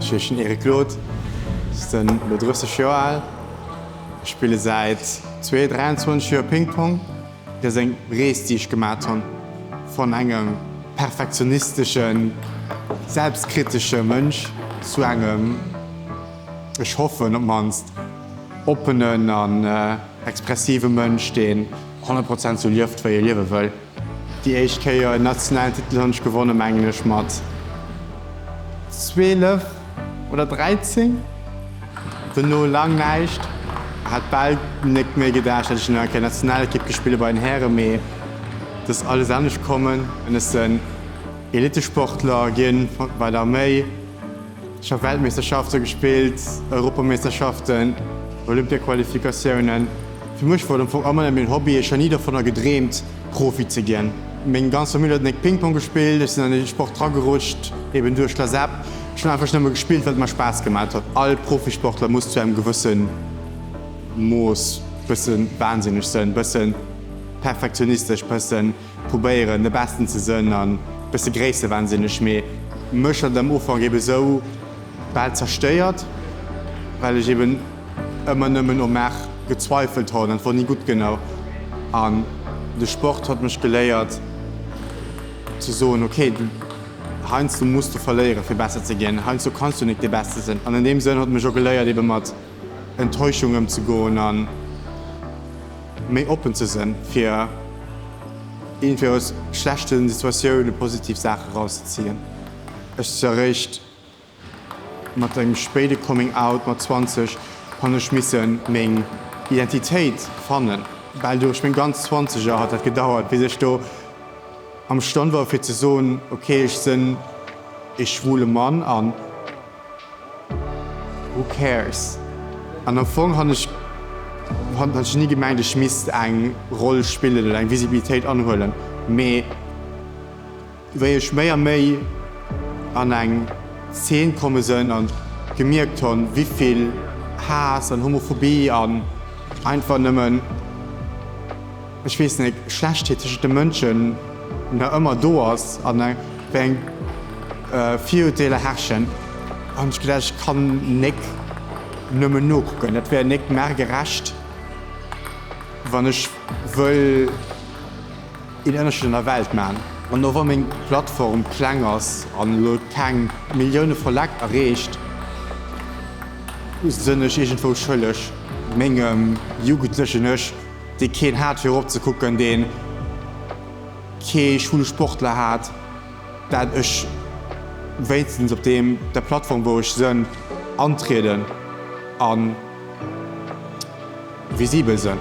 Ech heeschen Eric Claude, ech sinn elo 30 Joer al. Ech spille säit 23 Joer Ping-Pong. Dat ass eng Rees, déi ech gemat hunn, vun engem perfektionisteschen, selbstkritesche Mënsch zu engem, ech hoffen op d'mannst, oppenen an expressive Mënsch, deen 100 Prozent sou lieft, wéi e liewe wëll. Déi éischt Kéier en nationalen Titel hunn ech gewonnen, mengen ech mat 12 oder 13. Dono lang näischt. Hat bal nik méi gedacht, dat ech nach eng Kéier Nationalekipp gespille bei den Hären, mee et ass alles anescht kommen. Ech sinn Elitesportler ginn bei der Arméi. Ech ha Weltmeeschterschafte gespillt, Europameeschterschaften, Olympiaqualifikatiounen. Fir mech wor et am Fong ëmmer nëmmen en Hobby, ech ha ni dovunner gedreemt Profi ze ginn. Meng ganz Famill huet nek Ping-Pong gespillt, ech sinn an dee Sport dragerutscht, eben duerch d'LASEP. Ech hunn einfach nëmme gespillt, well et mer Spaass gemat huet. All Profisportler muss zu engem gewësse Mooss bësse wahnsinneg sënn, bësse perfektionistesch, bëssen Probéieren de Besten ze sënn an bësse gréissewahnsinneg, mee mech hat et am Ufank eben sou bal zerstéiert, well ech eben ëmmer nëmmen u mech gezweifelt honn an et wor ni gutt genou. An de Sport hott mech geléiert ze soen, ok, heiansdo muss du verléieren fir besser ze ginn, heiansdo kanns du nik de Beste sënn. An an deem Sënn hott mech och geléiert eben mat Enttäuschung ëmzegoen an. Méi oppen ze sënn fir iergendwéi aus schlechte Situatioune positiv Saache rauszezéien. Ech si eréischt mat engem spéide Coming Out mat 20 han ech misse meng Identitéit fannen. Bal duerch meng ganz Zwanzeger hat dat gedauert bis ech do am Stand war fir ze soen, ok ech sënn ee schwule Mann an. Who cares? An am Fong han ech han ech ni gemengt ech misst eng Roll spillen oder eng Visibilitéit anhuelen, mee wéi ech méi a méi an eng Zeen komme sënn an gemierkt honn wivill Haass an Homophobie an einfach nëmmen, ech weess net, Schlechtheet tëschent de Mënschen nach ëmmer do ass an wéi eng Virurteeler herrschen, hunn ech gedacht, ech kann nek nëmmen nokucken. Dat wär nek mer gerecht, wann ech wëll een Ënnerscheed an der Welt man. An och wa meng Plattform kleng ass an elo keng Millioune vu Lekt erreecht, sënn ech iergendwou schëlleg mengem jugendlechen Ech, dee keen hat fir erop ze kucken, dee kee schwule Sportler hat, dat ech wéinstens op deem, der Plattform wou ech sënn, antrieden a visibel sënn.